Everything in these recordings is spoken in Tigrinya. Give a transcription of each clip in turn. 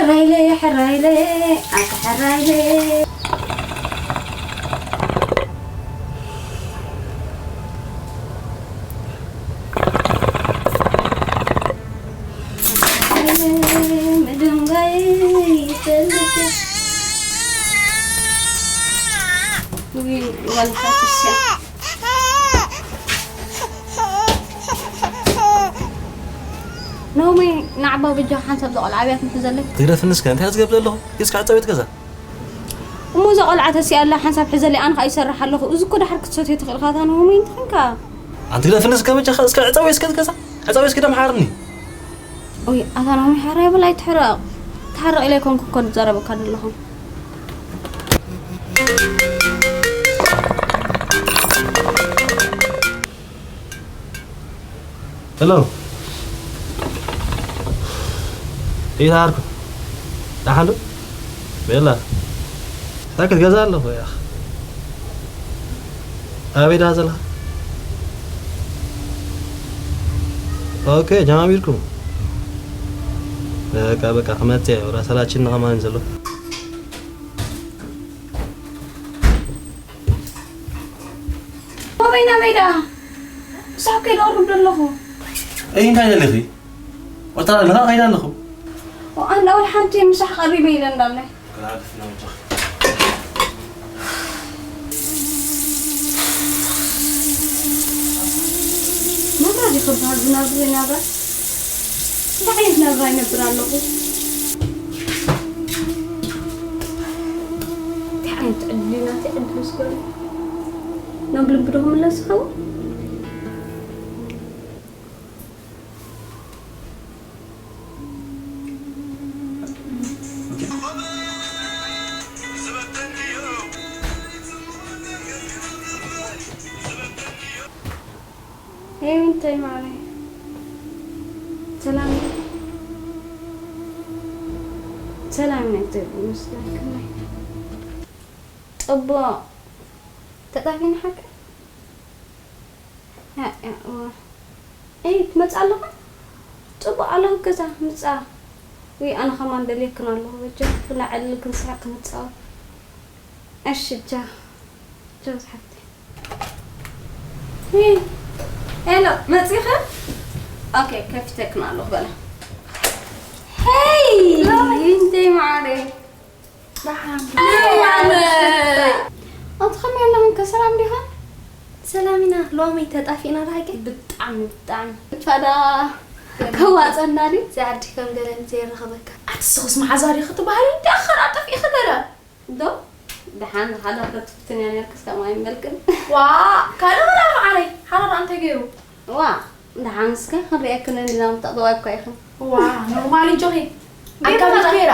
ሕራይለ፣ ሕራይለ፣ ኣታ ሕራይለ። ምድንጋይ ይፈልጥ። ውይ፣ ጓል ሓትሽ እያ። ኖሚ፣ ንዓባ ብጃ ሓንሳብ ዝቆልዓ ኣብያት ንሕዘለይ። ትግደፍንስ ከ እንታይ ዝገብር ዘለኹ? እስከ ዕጸው ቤት ገዛ። እሞ እዛ ቆልዓ ተሲኣ ኣላ፣ ሓንሳብ ሕዘለይ፣ ኣነ ከኣ ይሰርሕ ኣለኹ። እዚ እኮ ድሓር ክትሰትዮ ትኽእል ኢኻ፣ እታ ኖሚ እንተኾንካ። ኣንቲ ግደፍንስ ከ በጃኻ፣ እስከ ዕጸው እስከ ገዛ። ዕጸው እስከ ደም ሓርኒ። ኡይ፣ ኣታ ኖሚ ሓራይ በል ኣይትሕረቕ። ትሓርቕ ኢለ ኣይኮንኩ እኮ ዝዛረበካ ዘለኹ። ሄሎ። እንታይ ተሃርኩ? ደሓን ዶ? ቤላ። እንታይ ክትገዛ ኣለኹ ያኽ? ኣበይ ደኣ ዘለኻ? ኦኬ፣ ጀማሚርኩም። በቃ፣ በቃ፣ ክመጽእ እየ። ወላ ሰላችኒ ከማን ዘሎ። ኣበይ ናበይ ደኣ? ምሳሕ ከይደ ቅርብ ዶ ኣለኹ? እይ፣ እንታይ ደሊኺ? ወታ ኣለኻ፣ ከይደ ኣለኹ። ኣንዳ ወል ሓንቲ ምሳሕ ቀሪበ ኢለ እንዳለ። ናብራ ዲኹ በሃል ብናብራ ናብራ። እንታይ ዓይነት ናብራ ይነብር ኣለኹ? እንታይ ዓይነት ዕድል ናተይ ዕድል ስገሩ? ናብ ልቢ ዶ ክምለስ ይኸውን? ሄውንተይ ማዕረይ፣ ሰላም ዶ? ሰላም ናይ እግዚኣብሔር ይመስገን። ከመይ? ጽቡቕ። ተጣፊና ሓቂ? ያ፣ ያ፣ እዋ። ኤይ፣ ትመጽእ ኣለኻ? ጽቡቕ ኣለኹ ገዛ፣ ምጻ። ውይ፣ ኣነ ከማን ደልየክን ኣለኹ። በጃ፣ ክነዕልል፣ ክንስሕቕ፣ ክንጻወት። እሺ፣ ቻው። ቻው፣ ዝሓፍተይ። ሄይ፣ ሄሎ፣ መጺኺ? ኦኬ፣ ከፊተክን ኣለኹ፣ በላ። ሄይ፣ ሎሚ። እንተይ ማዕረ። ደሓን። ኣይ፣ ኣነ። ኣንቲ ከመይ ኣለኽን? ከ ሰላም ዲኻ? ሰላም ኢና። ሎሚ ተጣፊእና ዶ ሓቂ? ብጣዕሚ፣ ብጣዕሚ። ፋዳ ከዋጸና ድዩ? እዚ ዓዲ ከም ገለ ዘይረኸበካ። ኣቲ ስኽስ መዓዛ ዲኺ ትበሃሊ? እንታይ ኣኸር ኣጠፊእኺ ገለ? ዶ? ደሓን ሓዳር ተትፍትን እያ ነርክስ ከማይ መልክን። ዋ፣ ካልእ ኸዳ መዓረይ፣ ሓዳር ኣንተ ገይሩ? ዋ፣ ደሓን እስከ ክንሪኣክን እንዲና ምተቕበዋ እኮ ኢኽን። ዋ፣ ኖርማል እንጆኺ። ቤቢ ኣካቢት ከላ- ከይራ?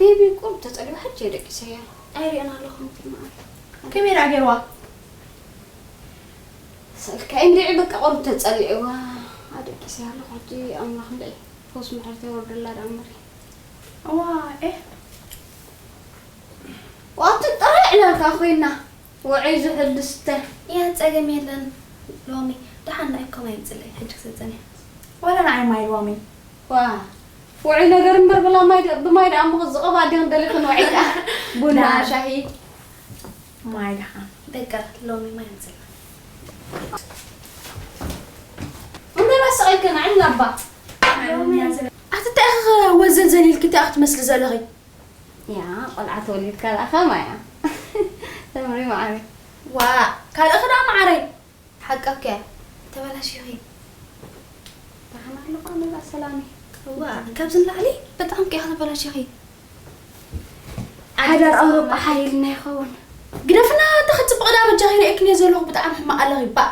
ቤቢ ቁም ተጸሊዋ ሕጂ ደቂሰያ። ኣይሪእን ኣለኹም። ከመይ ደኣ ገይርዋ? ስልካ እንድዒ በቃ ቁሩብ ተጸሊዕዋ። ኣደቂሰያ ኣለኹ ሕጂ ኣምላኽ እንድዒ። ፈውስ ምሕረት የወርደላ ደኣ እምበሪ። እዋ፣ ኤህ። ዋቱ ጥራይ ዕላልካ ኮይና። ውዑይ ዝሑል ድስተ። ያ፣ ጸገም የለን። ሎሚ ደሓን ናይ ኮማ ይምጽለይ፣ ሕጂ ክሰጸን እየ። ዋላ ንዓይ ማይ ሎሚ። ዋ፣ ውዑይ ነገር እምበር ብላ ማይ ደ-፣ ብማይ ደኣ እሞ ዝቐባ ዲኽን ደሊኽን ውዑይ ደኣ። ቡና፣ ና። ሻሂ። ማይ ደሓን። በቃ፣ ሎሚ ማይ ይምጽለይ። እምበር ኣስቒልክን፣ ንዓይ ናባ። ኣቲ እንታይ ኢኺ ወዘልዘል ኢልኪ፣ እንታይ ኢኺ ትመስሊ ዘለኺ? ያ፣ ቆልዓ ተወሊድካ ደኣ ከማይ እያ። ተምሪ መዓረይ። ዋ፣ ካልእኺ ደኣ መዓረይ። ሓቃኪ እያ። ተበላሺኺ። ደሓን ኣለኹ ኣነ ደኣ ሰላመይ። ዋ፣ ካብዚ ንላዕሊ በጣም እኮ ኢኺ ተበላሺኺ። ሓዳር ኣውሮጳ ሓይልና ይኸውን። ግደፍና፣ ተኸጽብቕ ደኣ በጃኺ ርኤክኒ ዘለኹ ብጣዕሚ ሕማቕ ኣለኺ። ባእ።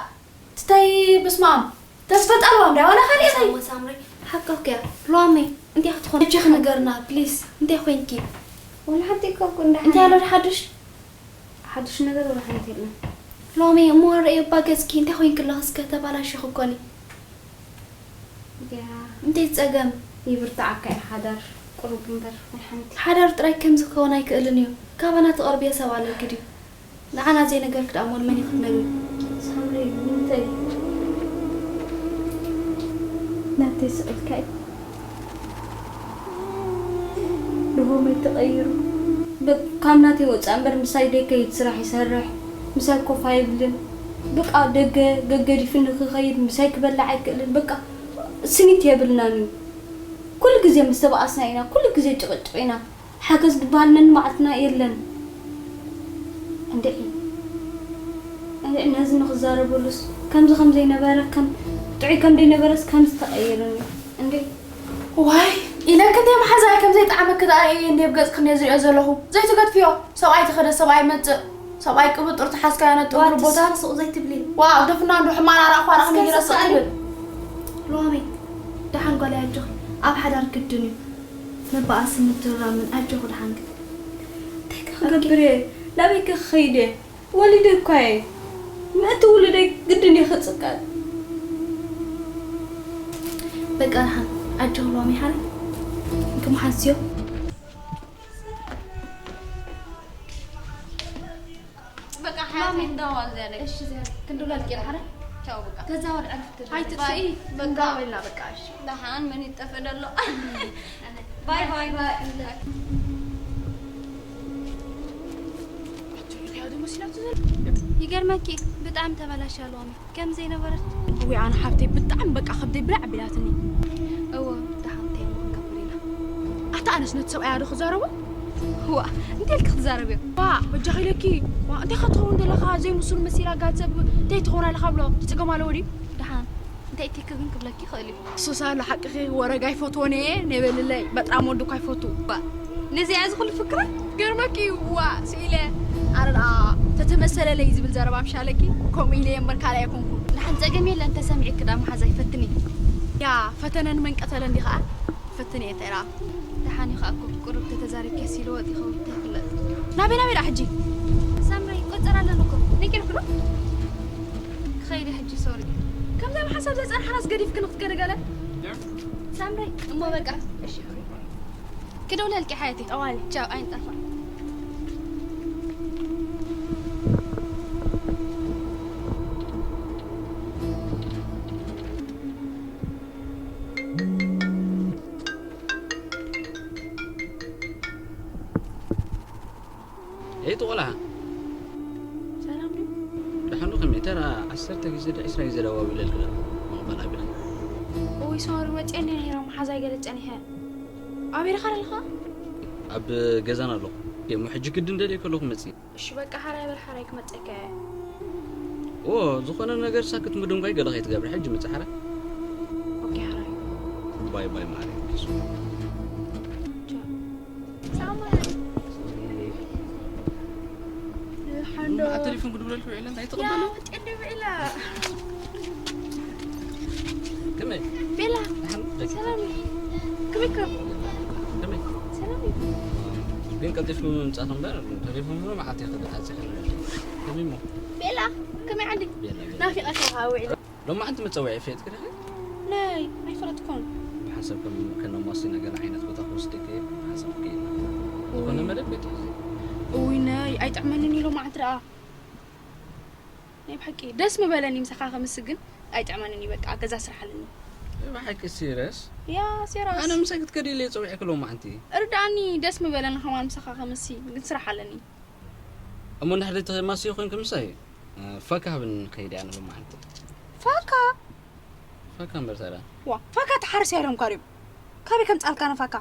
ትታይ በስመ ኣብ። ተስፈ ጣልዋ እንዳ ዋላ ካልእ ኢኺ። ሳምሪ፣ ሓቃኪ እያ። ሎሚ እንታይ ክትኾን? እጅኺ ንገርና፣ ፕሊስ። እንታይ ኮይንኪ? ወላ ሓንቲ እኮ እኮ እንዳ እንታይ ኣሎ ሓንቲ። ሓድሽ? ሓድሽ ነገር ወላ ሓንቲ የለን። ሎሚ እሞ ርእየ እባ ገጽኪ እንታይ ኮይንኪ ኣለኺ? እስከ ተባላሽኺ እኮ እኒ። ያ። እንታይ ጸገም? ይብርትዓካ እዩ ሓዳር ቁሩብ እምበር ወላ ሓንቲ። ሓዳር ጥራይ ከምዚ ክኸውን ኣይክእልን እዩ። ካባና ትቐርብዮ ሰብ ኣለኪ ድዩ? ንዓና ዘይነገርኪ ደኣ እሞ ንመን ኢኺ ክትነግሪ? ሳምሪ፣ ንምንታይ? ናተይ ስቕ ኢልካ እዩ። ድሆመይ ተቐይሩ። በ-፣ ካብ ናተይ ወፃእ እምበር ምሳይ ደይከይድ ስራሕ ይሰርሕ፣ ምሳይ ኮፍ ኣይብልን። በቃ ደገ ገገዲፍኒ ክኸይድ ምሳይ ክበልዕ ኣይክእልን። በቃ ስኒት የብልናን እዩ። ኩሉ ግዜ ምስ ተባኣስና ኢና፣ ኩሉ ግዜ ጭቕጭቕ ኢና። ሓገዝ ዝበሃል ነንመዓልትና የለን። እንድዒ፣ እንድዒ ነዚ ንኽዛረበሉስ ከምዚ ከም ዘይነበረ፣ ከም ጥዑይ ከም ዘይነበረስ ከምዚ ተቐይሩኒ። እንድዒ። ዋይ፣ ኢለኪ እንደ መሓዛይ ከም ዘይጠዓመኪ ደኣ እየ እንደ ኣብ ገጽኪ እንደ ዝሪኦ ዘለኹ። ዘይትገድፍዮ። ሰብኣይ ተኸደ፣ ሰብኣይ መጽእ። ሰብኣይ ቅብጥር ተሓዝካዮ ነጥሩ ዋቲ ቦታ። ስቕ ዘይትብሊ። ዋ፣ ኣብ ደፍና እንዶ ሕማን ኣራእኳ ራእሚ እስከ ይረስቕ ስቕ ትብል። ሎሚ ደሓን ጓል ኣጆኺ። ኣብ ሓዳር ግድን እዩ። መባኣስን ምትርራምን ኣጆኺ ደሓን ግን። እንታይ ክገብር እየ? ናበይ ከ ክኸይድ እየ? ወሊደ እኳ እየ። ምእንቲ ውሉደይ ግድን እየ ክጽቀጥ። በቃ ደሓን ኣጆኺ ሎሚ ሓረ። እንክም ሓስዮ። በቃ ሓያት ሎሚ እንዳዋ ዝያዳ። እሺ፣ ዝያዳ ክንድውላ ልቄ ደሓን። ቻው በቃ። ተዛወር ዕረፍቲ። ኣይትጥፍኢ። በቃ። እንዳዋ ኢልና በቃ፣ እሺ። ደሓን መን ይጠፍእ ደሎ? ባይ ባይ። ባይ። ይገርመኪ፣ ብጣዕሚ ተበላሽያ ሎሚ። ከም ዘይነበረት። እወ፣ ኣነ ሓብተይ ብጣዕሚ በቃ ከብደይ ብላዕ ኣቢላትኒ። እወ፣ ደሓን እንታይ እሞ ክንገብር ኢና? ኣታ ኣነስ ነቲ ሰብኣያ ዶ ክዛረቦ? ዋ፣ እንታይ ኢልኪ ክትዛረብዮ? ዋ፣ በጃኺ ኢለኪ። ዋ፣ እንታይ ከ ትኸውን ዘለኻ? ዘይምስሉ መሲላ ጋል ሰብ እንታይ ትኸውን ኣለኻ ብሎ? ትጽገም ኣለዎ ድዩ? ደሓን፣ እንታይ ኢልኪ ግን ክብለኪ ይኽእል እዩ። ሱስ ኣሎ ሓቅኺ፣ ወረግ ኣይፈትዎን እየ፣ ነበልለይ፣ በጥራም ወዲ እኳ ኣይፈቱ። ዋ፣ ነዚኣ እዚ ኩሉ ፍክራ? ገርመኪ እዩ፣ ዋ፣ ስኢለ። ኣረ ደኣ፣ ተተመሰለለይ ዝብል ዘረባ ምሻለኪ፣ ከምኡ ኢለ እየ እምበር ካልእ ኣይኮንኩን። ደሓን ጸገም የለን፣ ተሰሚዕኪ ደኣ መሓዛይ ፈትኒ። ያ፣ ፈተነን መንቀተለን ዲኻ? ፈትኒ እየ፣ እንታይ ደኣ? ደሓን እዩ ኸኣ እኮ፣ ቁሩብ ተተዛሪብኪ ሲልወጥ ይኸውን፣ እንታይ ይፍለጥ። ናበይ፣ ናበይ ደኣ ሕጂ? ሳምሪ፣ ቆጸራ ኣለና እኮ፣ ነይ ኬድኩ ዶ? ክኸይድ እየ ሕጂ፣ ሶሪ። ከምዛ ብሓሳብ ዘጸንሓናስ ገዲፍክን ክትከዲ ገለ? ሳምሪ፣ እሞ በቃ። እሺ። ክደውለልኪ ሓየተይ። ጠዋሊ። ቻው፣ ኣይንጠፋእ። ኤይ፣ ጥቆላ። ሰላም ድዩ? ደሓን ዶ ከመይ? ተራ ዓሰርተ ግዜ ዶ ዒስራ ግዜ ደዋዊለልኪ ዶ ምቕባል ኣቢኺ? እውይ፣ ሶሪ፣ ወጺኤ እኒሀ ነይረ፣ መሓዛይ ገለ ጸኒሐ። ኣበይ ኢኻ ዘለኻ? ኣብ ገዛና ኣለኹ። እሞ ሕጂ ግድን ደልየ ከለኹ መጺእ። እሺ፣ በቃ፣ ሓራይ በል፣ ሓራይ ክመጸካ እየ። ኦ፣ ዝኾነ ነገር ሳክት ምድንጓይ ገለ ከይትገብሪ፣ ሕጂ ምጻእ ሓራይ። ኦኬ፣ ሓራይ። ባይ ባይ፣ ማሪ። ቻው። ሳማ። ሓንዶ። ኣተሪፉን ጉድብለልኩ ውዒለ እንታይ ያ፣ ትቕበሉ? ወጤ እንደ ውዒላ። ከመይ? ቤላ። ደሓን ደቂ። ሰላም እዩ። ከመይ ከም? ከመይ? ሰላም እዩ። ግን ቀልጢፍኩም ምምጻእኩም እምበር፣ ተሪፉም ምንም መዓት ይኽእል፣ ሓጺር ይኽእል። ከመይ እሞ? ቤላ፣ ከመይ ዓዲ? ቤላ፣ ቤላ። ናፊቐካ ውዒለ። ሎማዓንቲ መጸውዒ ፈለጥኪ ዲኺ? ናይ፣ ኣይፈለጥኩን። ብሓንሳብ ከም ከነማሲ ነገር ዓይነት ቦታ ክወስደኪ ሓንሳብ ክኢላ። ዝኾነ እውይ። መደብ ቤት እዩ። እውይ፣ ናይ፣ ኣይጥዕመንን እዩ ሎማዓንቲ ደኣ። ናይ ብሓቂ ደስ ምበለኒ ምሳኻ ከምሲ ግን ኣይጥዕመንን እዩ። በቃ፣ ገዛ ስራሕ ኣለኒ። ብሓቂ ሲሪየስ? ያ፣ ሲሪየስ። ኣነ ምሳይ ክትከዲ ኢለ እየ ጸዊዐኪ ሎማዓንቲ። እርዳእኒ፣ ደስ ምበለኒ ከማን ምሳኻ ከምሲ፣ ግን ስራሕ ኣለኒ። እሞ እንድሕር ዘይተማስዩ ኮይንኪ ምሳይ? እ፣ ፋካ ሃብኒ ንኸይድ እያ ንሎማዓንቲ። ፋካ? ፋካ እምበር ታዲያ? ዋ፣ ፋካ ተሓርስ እያ ኢሎም ካርዮም። ካበይ ከምጻልካ ንፋካ?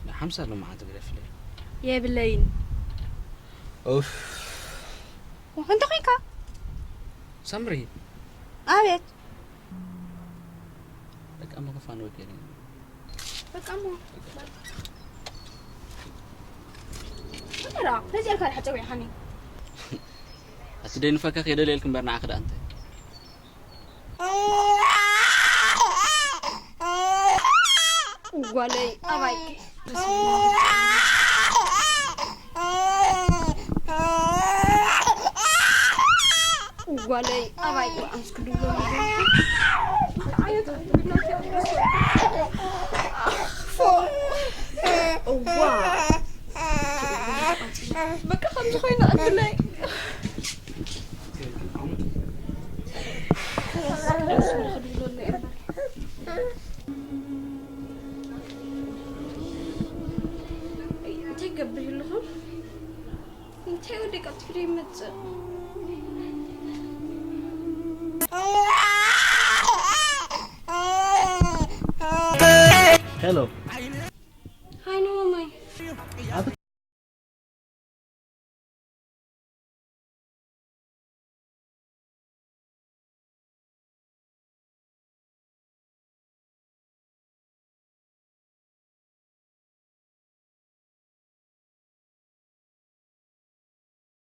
ንሓምሳ ሎማዓንቲ ግደፍለይ። የብለይን። ኡፍ። ዋ፣ እንታይ ኮይንካ? ሳምሪ። ኣቤት። በቃ እሞ ከፋን ወገለኝ። በቃ እሞ። በቃ። በቃ፣ ነዚ ኣልካ ድሓ ጸዊዕካኒ። ኣቲ ደይ ንፋካ ከይደልየልክ እምበር ንዓኺ ደኣ እንተ። ጓለይ፣ ኣባይ። ጓለይ፣ ኣባይ። ኣንስ ክድሎ። እዋ። በቃ ከምዚ ኮይና ዕድለይ። ገብር ኣለኹ። እንታይ ወዲ ቀልጢፉ ይመጽእ? ሄሎ፣